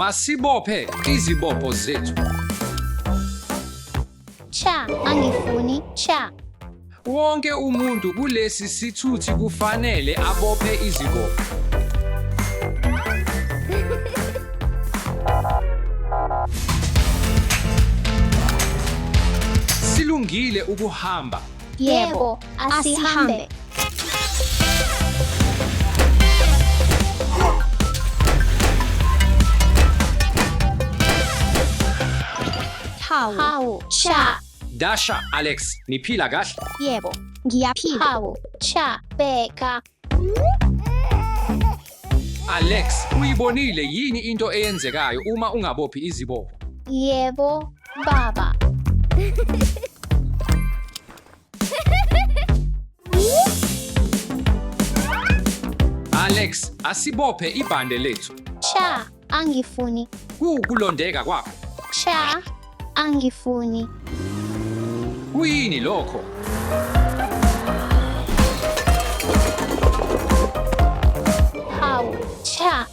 Masibophe izibopho zethu. Cha, angifuni. Cha. Wonke umuntu kulesi sithuthi kufanele abophe izibopho. Silungile ukuhamba. Yebo, asihambe. Hawu. Hawu, cha. Dasha, Alex, niphila kahle? Yebo, ngiyaphila. Hawu, cha. Bheka. Alex, uyibonile yini into eyenzekayo uma ungabophi izibopho? Yebo, baba. Alex, asibophe ibhande lethu. Cha, angifuni. Kuwukulondeka kwakho. Cha, angifuni. Kuyini lokho? Hawu, cha.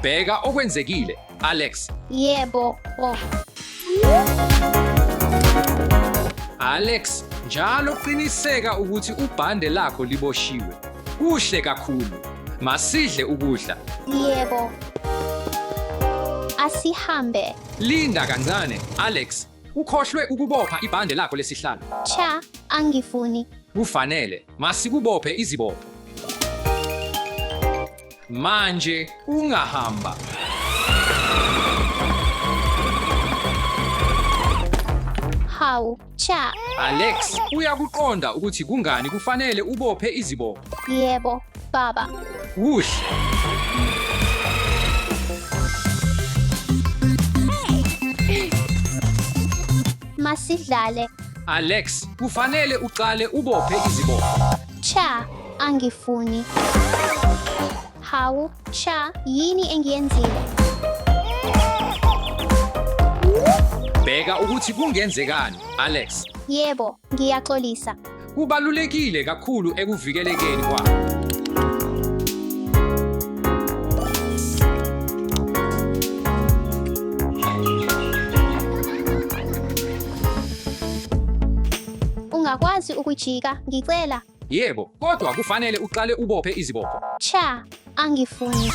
Bheka okwenzekile, Alex. Yebo, oh. Alex, njalo qiniseka ukuthi ubhande lakho liboshiwe. Kuhle kakhulu. Masidle ukudla. Yebo. Asihambe. Linda kancane, Alex. Ukhohlwe ukubopha ibhande lakho lesihlalo. Cha, angifuni. Kufanele masikubophe izibopho. Manje ungahamba. Hawu, cha. Alex, uyakuqonda ukuthi kungani kufanele ubophe izibopho. Yebo, baba. Kuhle. Masidlale. Alex, kufanele uqale ubophe izibopho. Cha, angifuni. Hawu, cha, yini engiyenzile? Bheka ukuthi kungenzekani, Alex. Yebo, ngiyaxolisa. Kubalulekile kakhulu ekuvikelekeni kwakho. Ungakwazi ukujika, ngicela. Yebo, kodwa kufanele uqale ubophe izibopho. Cha, angifuni.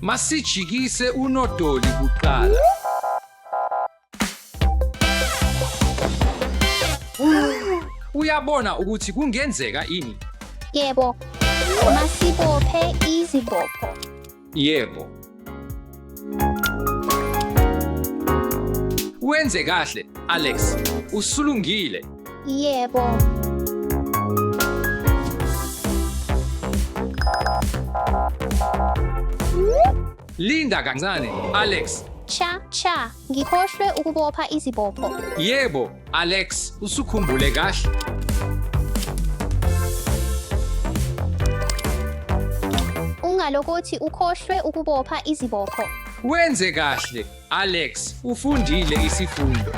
Masijikise unodoli kuqala. Uyabona ukuthi kungenzeka ini? Yebo. Masibophe izibopho. Yebo. Wenze kahle, Alex. Usulungile. Yebo. Linda kancane, Alex. Cha, cha, ngikhohlwe ukubopha izibopho. Yebo, Alex, usukhumbule kahle. Ungalokothi ukhohlwe ukubopha izibopho. Wenze kahle, Alex. Ufundile isifundo.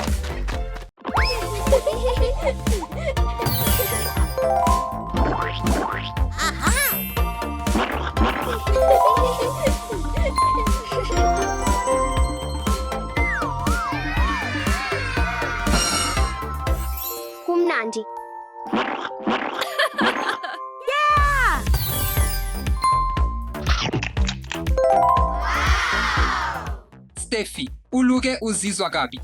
Kumnandi. Steffi, uluke uzizwa kabi.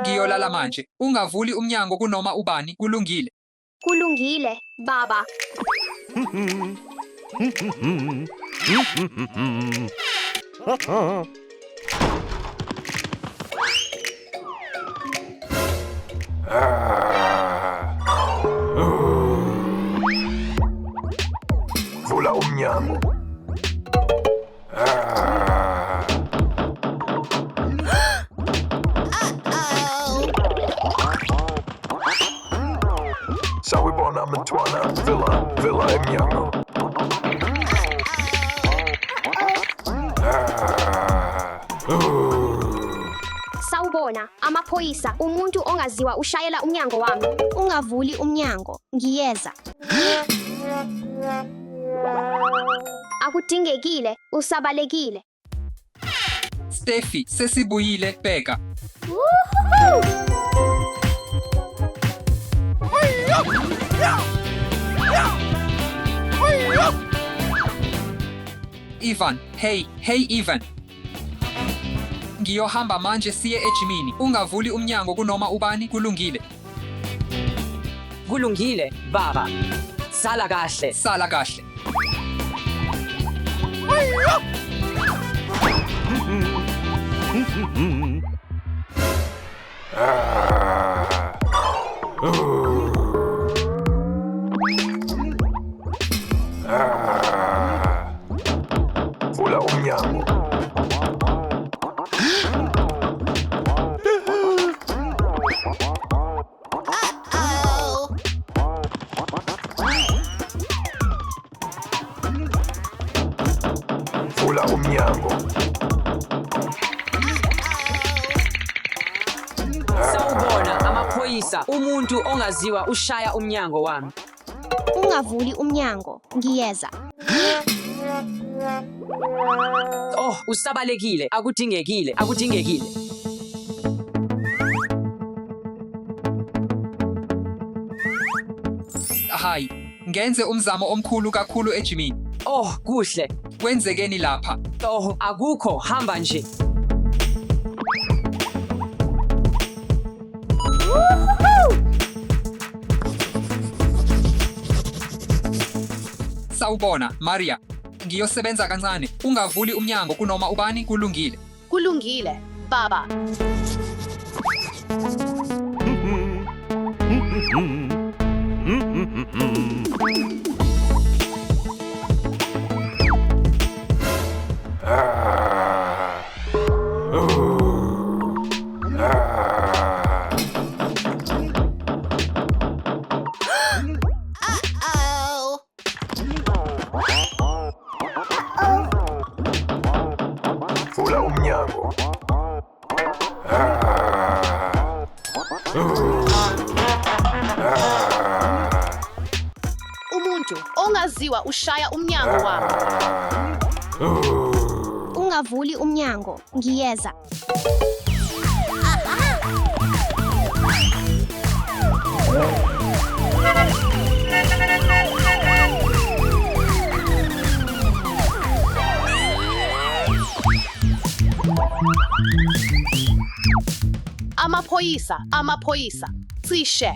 Ngiyolala manje. Ungavuli umnyango kunoma ubani. Kulungile. Kulungile, baba. Vula umnyango. Sawubona mntwana, vula, vula umnyango. Sawubona, amaphoyisa, umuntu ongaziwa ushayela umnyango wami. Ungavuli umnyango, ngiyeza. Akudingekile, usabalekile. Steffi, sesibuyile, bheka. Ivan, hey, hey Ivan. Ngiyohamba manje siye ejimini. Ungavuli umnyango kunoma ubani, kulungile. Kulungile, baba. Sala kahle. Sala kahle. Vula umnyango. Vula umnyango. Sawubona amaphoyisa. Umuntu ongaziwa ushaya umnyango wami. Ungavuli umnyango. Ngiyeza. Oh, usabalekile. Akudingekile. Akudingekile. Hayi, ngenze umzamo omkhulu kakhulu ejimini. Oh, kuhle. Kwenzekeni lapha? Oh, akukho. Hamba nje. Sawubona, Maria. Ngiyosebenza kancane. Ungavuli umnyango kunoma ubani, kulungile. Kulungile, baba. Vula umnyango. Umuntu ongaziwa ushaya umnyango wami. Ungavuli umnyango. Ngiyeza. Amaphoyisa, amaphoyisa. Cishe.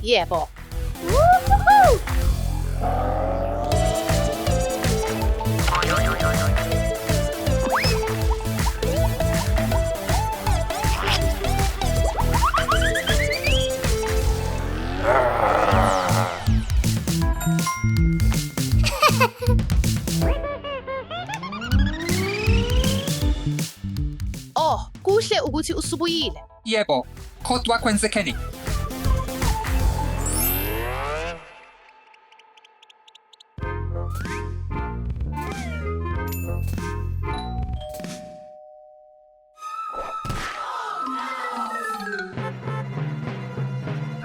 Yebo. Oh, kuhle ukuthi usubuyile. Yebo. Kodwa kwenzekeni?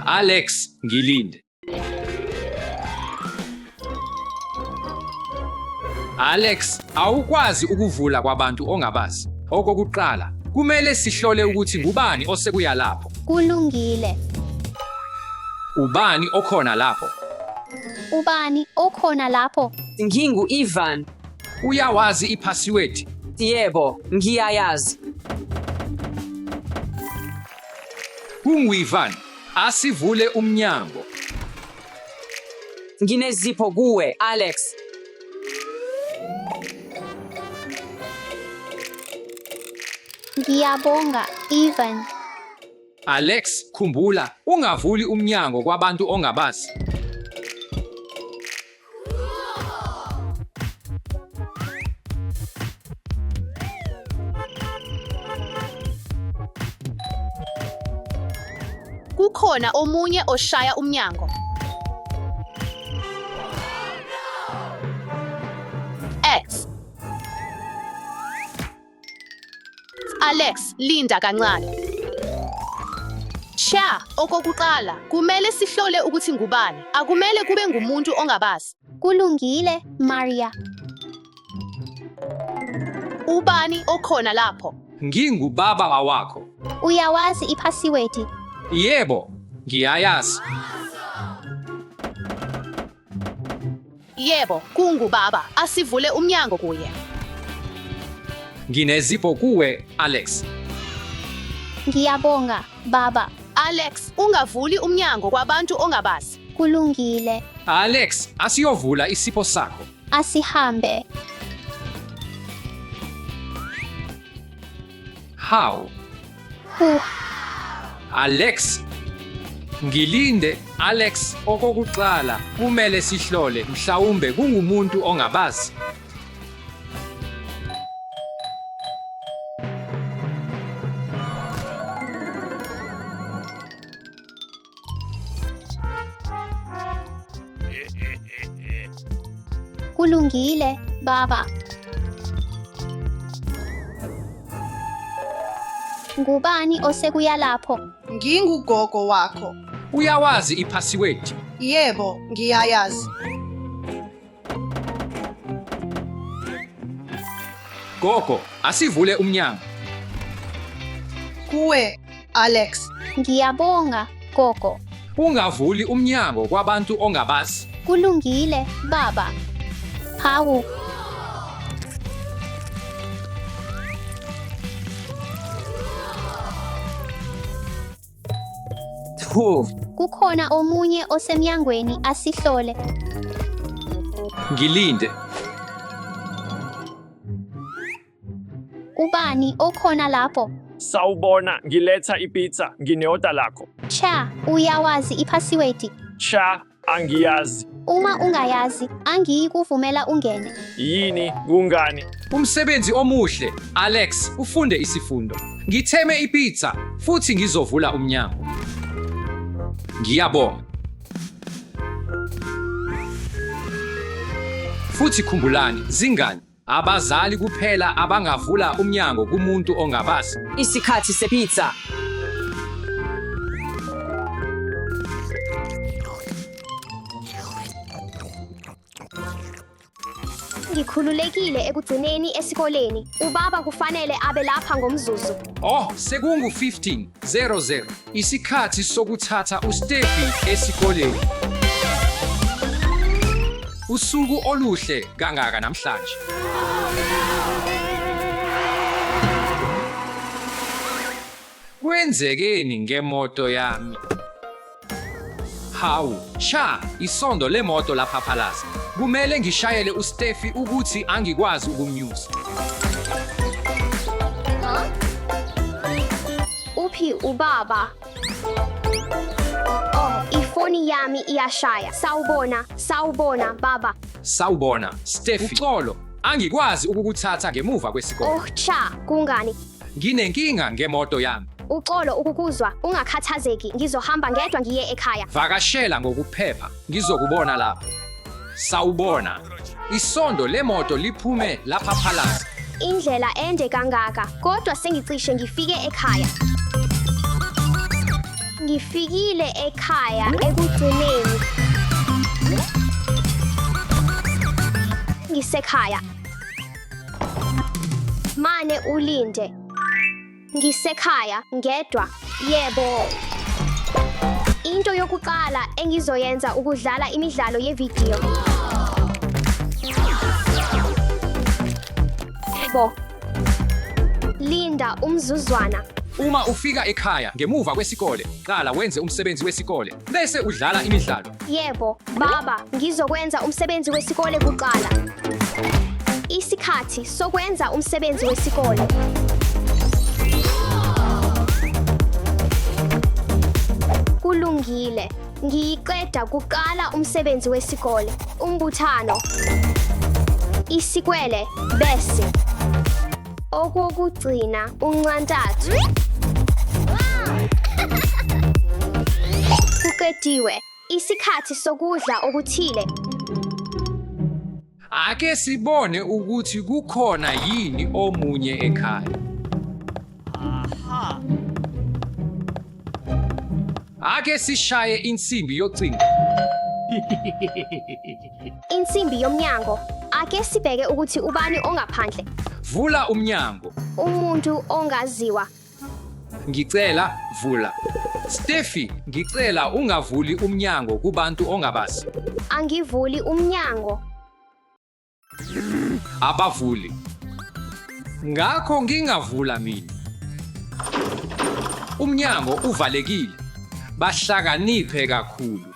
Alex, ngilinde. Alex, awukwazi ukuvula kwabantu ongabazi. Okokuqala, kumele sihlole ukuthi ngubani osekuya lapho. Kulungile. Ubani okhona lapho? Ubani okhona lapho? Ngingu Ivan. Uyawazi iphasiwedi? Yebo, ngiyayazi. Kungu-Ivan. Asivule umnyango. Nginezipho kuwe, Alex. Ngiyabonga, Ivan. Alex, khumbula, ungavuli umnyango kwabantu ongabazi. Kukhona omunye oshaya umnyango. Alex, linda kancane. Cha, okokuqala, kumele sihlole ukuthi ngubani. Akumele kube ngumuntu ongabazi. Kulungile, Maria. Ubani okhona lapho? Ngingubaba wakho. Uyawazi iphasiwedi? Yebo, ngiyayazi. Yebo, kungubaba. Asivule umnyango kuye. Nginezipho kuwe, Alex. Ngiyabonga, baba. Alex, ungavuli umnyango kwabantu ongabazi. Kulungile. Alex, asiyovula isipho sakho. Asihambe. How? Huh. Alex. Ngilinde, Alex, okokuqala kumele sihlole mhlawumbe kungumuntu ongabazi. Kulungile, baba. Ngubani osekuya lapho? Ngingugogo wakho. Uyawazi iphasiwedi? Yebo, ngiyayazi. Gogo, asivule umnyango. Kuwe, Alex. Ngiyabonga, gogo. Ungavuli umnyango kwabantu ongabazi. Kulungile, baba. Hawu. Hu. Kukhona omunye osemnyangweni asihlole. Ngilinde. Ubani okhona lapho? Sawubona, ngiletha ipizza, ngine-oda lakho. Cha, uyawazi iphasiwedi. Cha, angiyazi. Uma ungayazi, angiyikuvumela ungene. Yini, kungani? Umsebenzi omuhle, Alex, ufunde isifundo. Ngitheme ipizza futhi ngizovula umnyango. Ngiyabonga. Futhi khumbulani, zingane, abazali kuphela abangavula umnyango kumuntu ongabazi. Isikhathi sepizza. Ngikhululekile ekugcineni esikoleni. Ubaba kufanele abe lapha ngomzuzu. Oh, sekungu 15:00. Isikhathi sokuthatha uSteffi esikoleni. Usuku oluhle kangaka namhlanje. Kwenzekeni ngemoto yami? Hawu, cha, isondo lemoto laphaphalaza. Kumele ngishayele uSteffi ukuthi angikwazi ukumnyusa. Uphi ubaba? Oh, ifoni yami iyashaya. Sawubona, sawubona baba. Sawubona, Steffi. Uxolo, angikwazi ukukuthatha ngemuva kwesikole. Oh, cha, kungani? Nginenkinga ngemoto yami. Uxolo ukukuzwa, ungakhathazeki. Ngizohamba ngedwa ngiye ekhaya. Vakashela ngokuphepha, ngizokubona lapho. Sawubona. Isondo lemoto liphume laphaphalaza. Indlela ende kangaka, kodwa sengicishe ngifike ekhaya. Ngifikile ekhaya ekugcineni. Ngisekhaya. Mane ulinde. Ngisekhaya ngedwa. Yebo. Into yokuqala engizoyenza ukudlala imidlalo yevidiyo. Yebo. Linda umzuzwana. Uma ufika ekhaya ngemuva kwesikole, qala wenze umsebenzi wesikole bese udlala imidlalo. Yebo, baba, ngizokwenza umsebenzi wesikole kuqala. Isikhathi sokwenza umsebenzi wesikole. Kulungile. Ngiyiqeda kuqala umsebenzi wesikole. Umbuthano. Isikwele bese. Okokugcina uncantathu. Kuqediwe. Isikhathi sokudla okuthile. Ake sibone ukuthi kukhona yini omunye ekhaya. Ake sishaye insimbi yocingo. Insimbi yomnyango. Ake sibheke ukuthi ubani ongaphandle. Vula umnyango. Umuntu ongaziwa. Ngicela vula. Steffi, ngicela ungavuli umnyango kubantu ongabazi. Angivuli umnyango. Abavuli. Ngakho ngingavula mina. Umnyango uvalekile. Bahlakaniphe kakhulu.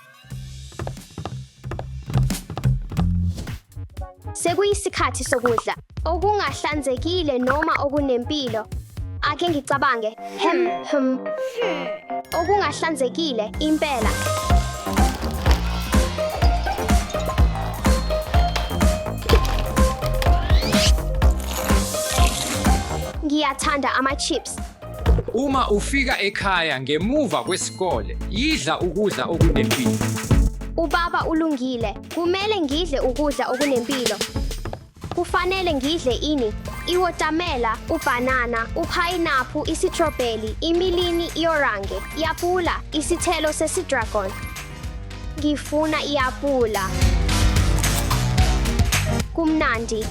Sekuyisikhathi sokudla. Okungahlanzekile noma okunempilo. Ake ngicabange. Hem hem. Okungahlanzekile impela. Ngiyathanda ama-chips. Uma ufika ekhaya ngemuva kwesikole, yidla ukudla okunempilo. Ubaba ulungile. Kumele ngidle ukudla okunempilo. Kufanele ngidle ini? Iwotamela, ubhanana, uphayinaphu, isitrobheli, imilini, iorange, iapula, isithelo sesidragon. Ngifuna iapula. Kumnandi.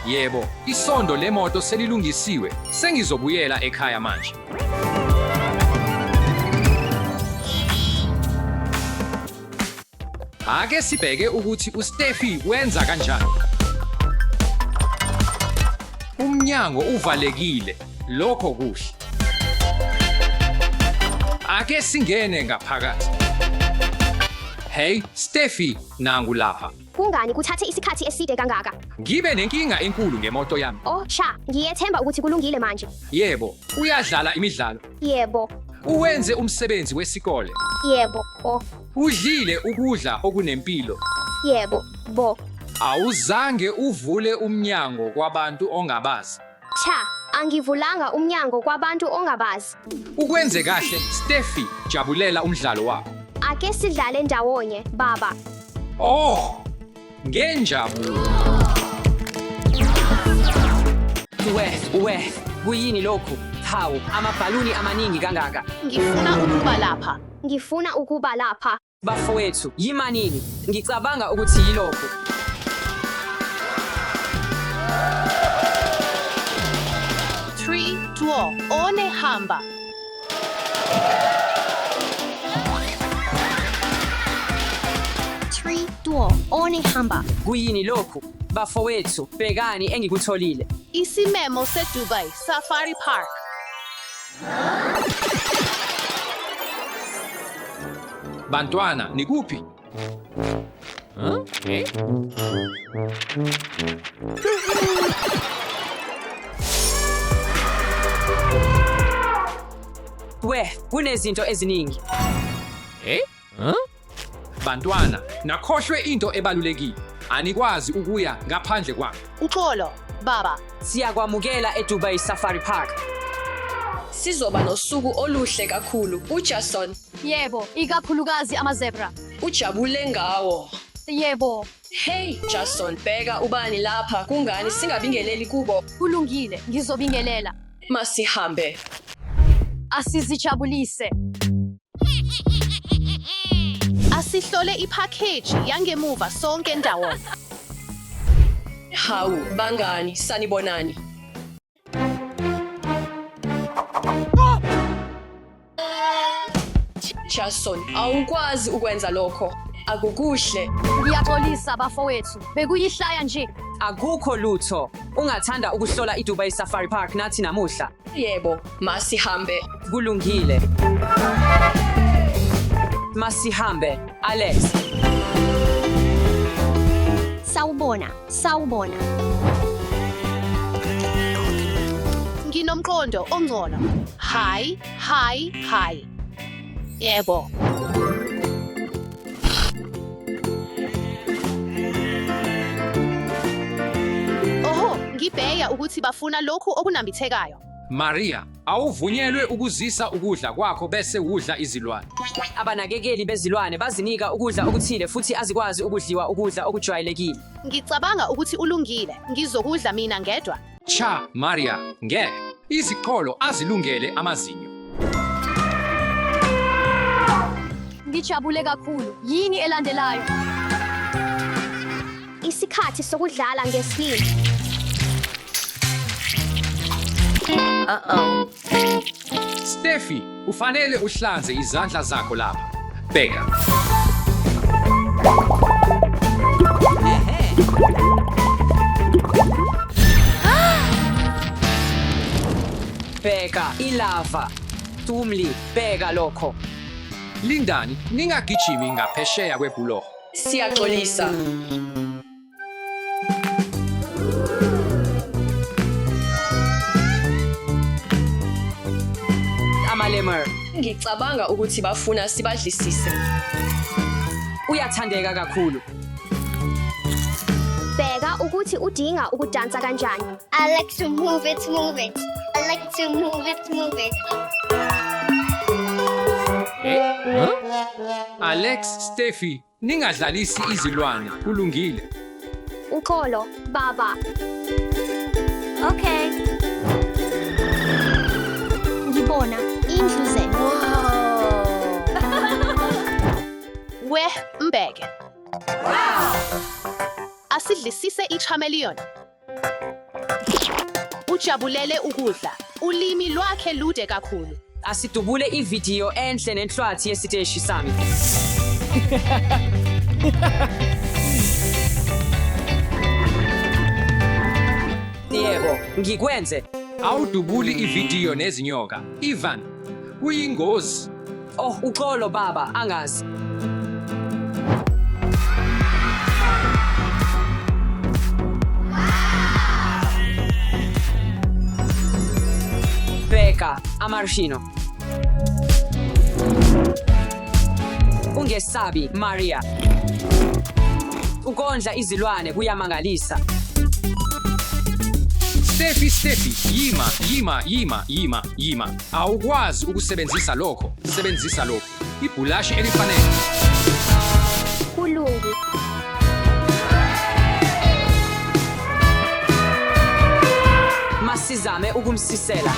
Yebo, isondo lemoto selilungisiwe. Sengizobuyela ekhaya manje. Ake sibheke ukuthi uSteffi wenza kanjani. Umnyango uvalekile. Lokho kuhle. Ake singene ngaphakathi. Hey, Steffi, nangu lapha. Kungani kuthathe isikhathi eside kangaka? Ngibe nenkinga enkulu ngemoto yami. Oh, cha, ngiyethemba ukuthi kulungile manje. Yebo, uyadlala imidlalo. Yebo, Uwenze umsebenzi wesikole. yebo, oh, Udlile ukudla okunempilo. yebo, bo. Awuzange uvule umnyango kwabantu ongabazi. Cha, angivulanga umnyango kwabantu ongabazi. Ukwenze kahle, Steffi, jabulela umdlalo wakho. Ake sidlale ndawonye, baba. Oh, ngenjabulo. We, we, kuyini lokhu? Hawu, amabhaluni amaningi kangaka. Ngifuna ukuba lapha. Ngifuna ukuba lapha. Bafowethu, yimanini. Ngicabanga ukuthi yilokhu. 3, 2, 1, hamba. 3, 2, 1, hamba. Kuyini lokhu? Bafowethu, bhekani engikutholile. Isimemo seDubai Safari Park. Bantwana, nikuphi? We, kunezinto eziningi. Bantwana, nakhohlwe into ebalulekile. Anikwazi ukuya ngaphandle kwami. Uxolo, baba. Siyakwamukela eDubai Safari Park. Sizoba nosuku oluhle kakhulu. UJason Yebo, ikakhulukazi amazebra. ujabule ngawo. Yebo, Hey Jason, bheka ubani lapha. Kungani singabingeleli kubo? kulungile, ngizobingelela. Masihambe. Asizijabulise. Asihlole iphakheji yangemuva sonke ndawonye. Hawu, bangani, sanibonani. Jason, awukwazi ukwenza lokho. Akukuhle. Ngiyaxolisa bafowethu. Bekuyihlaya nje. Akukho lutho. Ungathanda ukuhlola iDubai Safari Park nathi namuhla? Yebo, masihambe. Kulungile. Masihambe, Alex. Sawubona, sawubona. Nginomqondo ongcono. Hayi, hayi, hayi. Yebo. Oho, ngibheka ukuthi bafuna lokhu okunambithekayo. Maria, awuvunyelwe ukuzisa ukudla kwakho bese udla izilwane. Abanakekeli bezilwane bazinika ukudla okuthile futhi azikwazi ukudliwa ukudla okujwayelekile. Ngicabanga ukuthi ulungile. Ngizokudla mina ngedwa. Cha, Maria, ngeke. Iziqholo azilungele amazinyo. Ngijabule kakhulu. Yini elandelayo? Isikhathi sokudlala ngeslime. Steffi, ufanele uhlanze izandla zakho lapha. Bheka. Bheka ilava. Tumli, bheka lokho. Lindani, ningagijimi ngaphesheya kwebhuloho. Siyaxolisa. Amalemur. Ngicabanga ukuthi bafuna sibadlisise. Uyathandeka kakhulu. Bheka ukuthi udinga ukudansa kanjani. I like to move it, move it. I like to move it, move it. Alex, Steffi, ningadlalisi izilwane. Kulungile. Uxolo, baba. Okay. Ngibona indlu ze. Weh, mbeke. Asidlisise ichameleon. Ujabulele ukudla. Ulimi lwakhe lude kakhulu. Asidubule ividiyo enhle nenhlwathi yesiteshi sami. Yebo, ngikwenze. Awudubuli ividiyo nezinyoka. Ivan, kuyingozi. Oh, uxolo baba, angazi. Bheka, amarshino. Ungesabi, Maria. Ukondla izilwane kuyamangalisa. Steffi, Steffi, yima, yima, yima, yima, yima. Awukwazi ukusebenzisa lokho. Sebenzisa lokho. Ibhulashi elifanele. Kulungi. Masizame ukumsisela.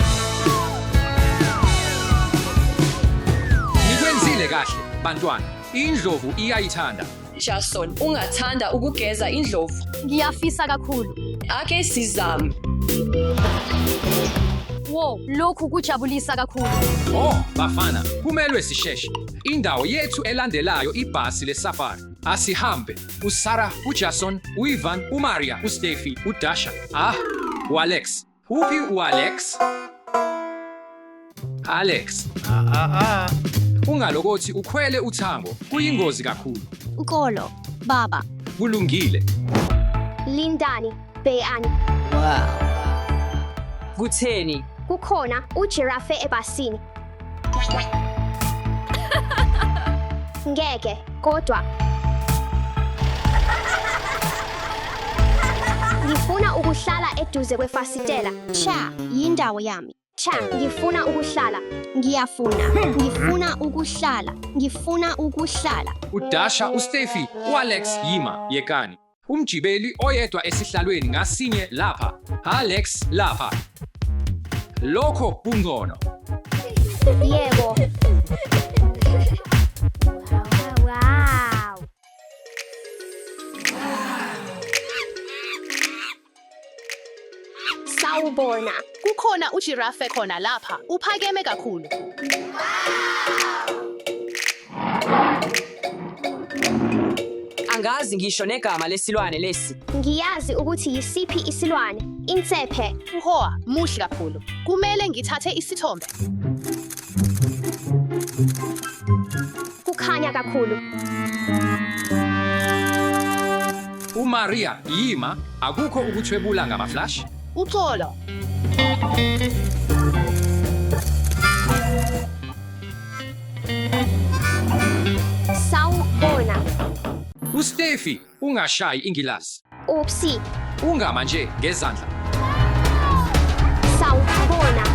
Nikwenzile kahle, bantwana. Indlovu iyayithanda. Jason, ungathanda ukugeza indlovu? Ngiyafisa kakhulu. Ake sizame. Wo, lokhu kujabulisa kakhulu. Oh, bafana, kumelwe sisheshe. Indawo yethu elandelayo ibhasi lesafari. Asihambe. uSarah, uJason, uIvan, uMaria, uSteffi, uDasha. Ah, uAlex. Uphi uAlex? Alex. Ungalokothi ukhwele uthango. Kuyingozi kakhulu. Uxolo, baba. Kulungile. Lindani, bhekani. Kutheni? Kukhona ujirafe ebhasini. Ngeke, kodwa ngifuna ukuhlala eduze kwefasitela. Cha, yindawo yami. Cha, ngifuna ukuhlala. Ngiyafuna. Ngifuna ukuhlala. Ngifuna ukuhlala. uDasha, uSteffi, uAlex yima, yekani. Umjibeli oyedwa esihlalweni ngasinye lapha. Alex lapha. Lokho kungcono. Yebo. Wow. Sawubona. Kukhona ujirafe khona lapha. Uphakeme kakhulu. Angazi ngisho negama lesilwane lesi. Ngiyazi ukuthi yisiphi isilwane. Insephe. Uhoa, muhle kakhulu. Kumele ngithathe isithombe. Kukhanya kakhulu. uMaria yima, akukho ukuthwebula ngamaflash. Uxolo. Sawubona. USteffi ungashayi ingilazi. Upsi. Ungama nje ngezandla. Sawubona.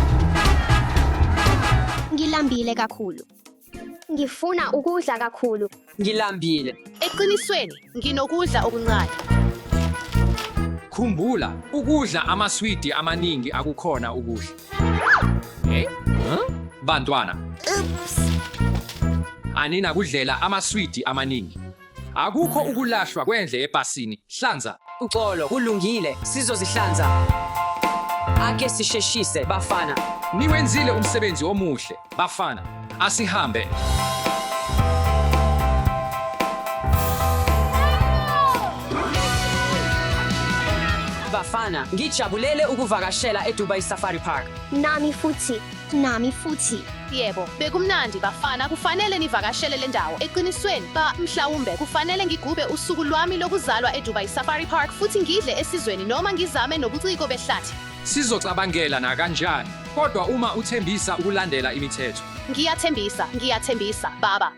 Ngilambile kakhulu. Ngifuna ukudla kakhulu. Ngilambile. Eqinisweni, nginokudla okuncane. Khumbula, ukudla amaswidi amaningi akukhona ukudla. Eh? Bantwana. Aninakudlela amaswidi amaningi. Akukho ukulahlwa kwendle ebhasini. Hlanza. Uxolo, kulungile. Sizozihlanza. Ake sisheshise, bafana. Niwenzile umsebenzi omuhle, bafana. Asihambe. Bafana, ngijabulele ukuvakashela eDubai Safari Park. Nami futhi. Nami futhi. Yebo, bekumnandi bafana, kufanele nivakashele le ndawo. Eqinisweni, ba mhlawumbe kufanele ngigube usuku lwami lokuzalwa eDubai Safari Park futhi ngidle esizweni noma ngizame nobuciko behlathi. Sizocabangela nakanjani. Kodwa uma uthembisa ukulandela imithetho. Ngiyathembisa, ngiyathembisa, baba.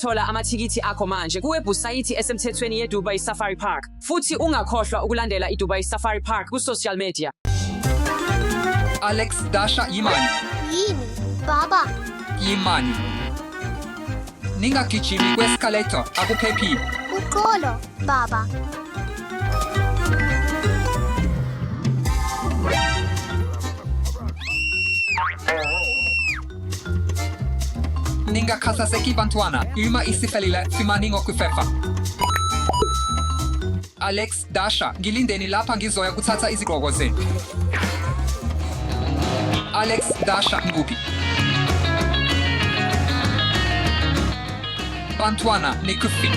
Thola amathikithi akho manje kuwebhusayithi esemthethweni yeDubai Safari Park. Futhi ungakhohlwa ukulandela iDubai Safari Park ku-social media. Alex, Dasha, yimani. Yini, baba? Yimani. Ningagijimi kwe-escalator, akuphephile. Uxolo, baba. Ningakhathazeki bantwana, uma isifelile fimani ngokufefa. Alex, Dasha, ngilindeni lapha ngizoya kuthatha izigqoko zenu. Alex, Dasha, nguphi? Bantwana, nikufi.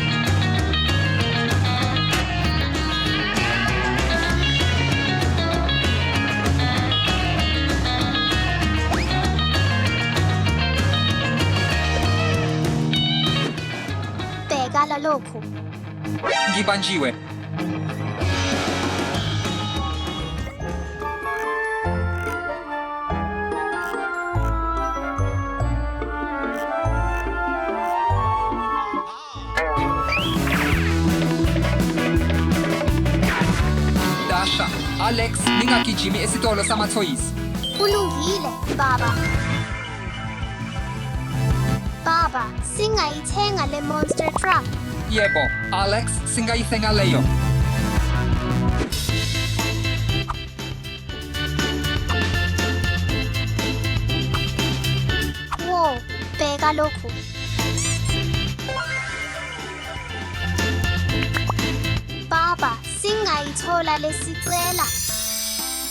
Bheka lokhu. Ngibanjiwe. Dasha, Alex, ningagijimi esitolo samathoyizi. Kulungile, baba. Baba, singayithenga le monster truck. Yebo, Alex, singayithenga leyo. Wo, bheka lokhu. Baba, singayithola lesicela.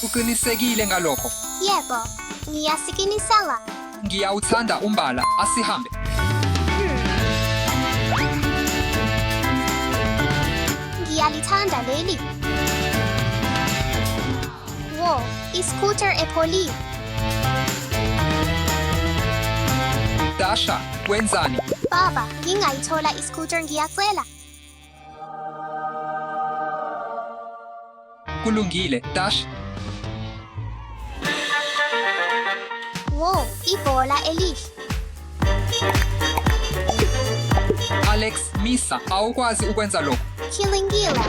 Uqinisekile ngalokho? Yebo, ngiyasiqinisela. Ngiyawuthanda umbala, asihambe. Ngiyalithanda leli. Wo, iscooter epholile. Dasha, wenzani? Baba, ngingayithola iscooter ngiyacela. Kulungile, Dash. Wo, ibhola elihle. Alex, Misa, awukwazi ukwenza lokho. Kilingile.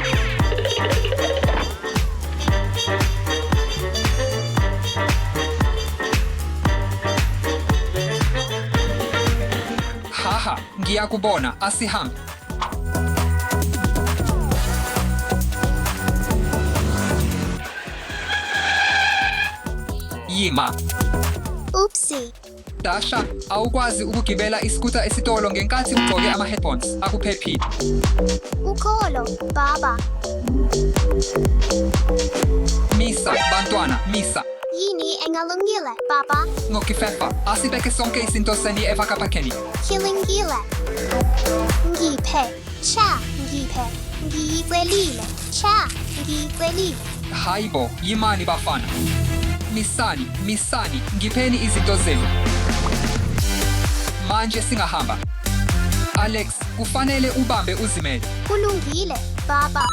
Haha, ngiyakubona, asihambe. Yima. Oopsie. Dasha, awukwazi ukugibela iskuta esitolo ngenkathi ugqoke ama-headphones. Akuphephile. Ukholo, baba. Misa, bantwana, misa. Yini engalungile, baba. Ngokifefa, asibeke sonke isinto seni evakapakeni. Kilingile. Ngiphe. Cha, ngiphe. Ngiyicelile. Cha, ngiyicelile. Hayibo, yimani bafana. Misani, misani, ngipheni izinto zenu. Manje singahamba. Alex, kufanele ubambe uzimele. Kulungile, baba.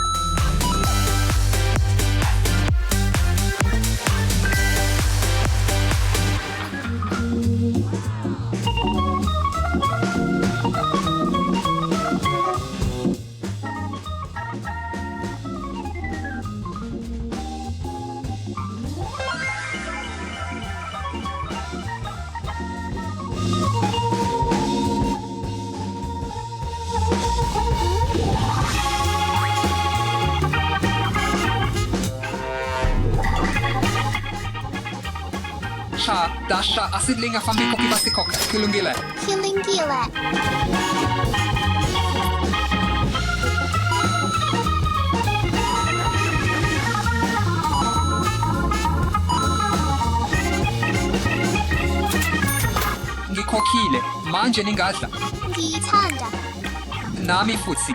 Dasha, asidle ngaphambi kokuba sikhokhe. Kulungile. Kulungile. Ngikhokhile. Manje ningadla. Ngiyithanda. Nami futhi.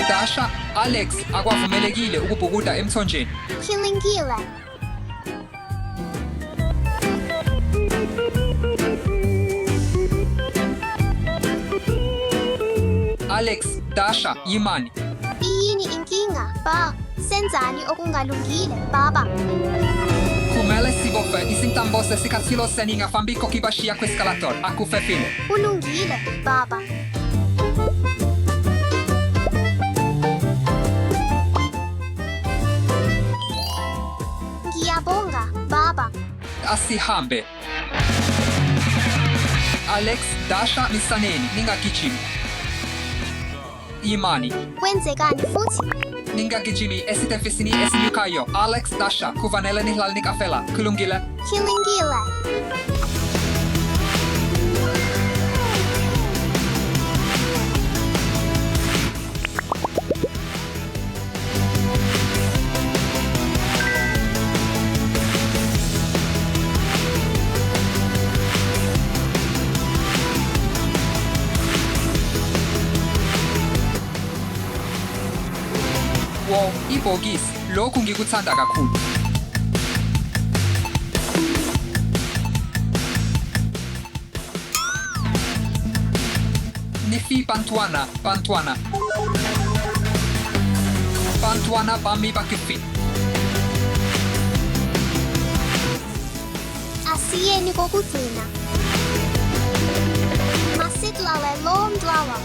Dasha, Alex, akwavumelekile ukubhukuda emthonjeni. Kulungile. Alex, Dasha, yimani. Iyini inkinga? Ba, senzani okungalungile, baba? Kumele sibophe izintambo zesicathulo senu ngaphambi kokubashiya kwi-escalator. Akuphephile. Kulungile, baba. Ngiyabonga, baba. Asihambe. Alex, Dasha, misaneni, ningagijimi. Imani, Kwenzekani futhi? ningagijimi esitefisini esinyukayo. Alex, Dasha, kufanele nihlale niqaphela. Kulungile. Kulungile. Wo, ibhokisi. Lokhu ngikuthanda kakhulu. Nifi bantwana, bantwana. Bantwana bami bakifi. Asiyeni kokugcina. Masidlale lo mdlalo.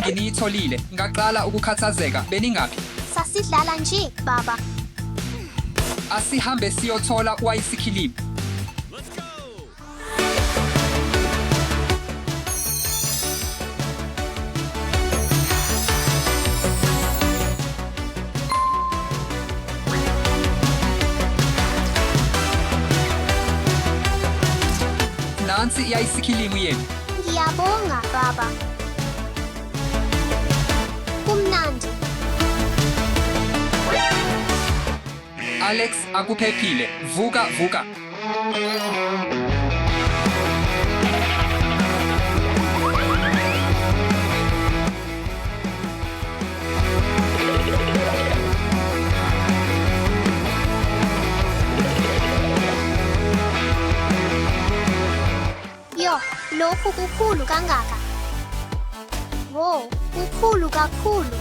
Nginiyitholile. Ngaqala ukukhathazeka. Beningaphi? Sasidlala nje, baba. Asihambe siyothola u-ayisikhilimu. Nansi i-ayisikhilimu yenu. Ngiyabonga, baba. Kumnandi. Alex, akuphephile. Vuka, vuka. Yo, lokhu kukhulu kangaka. Wo, kukhulu kakhulu.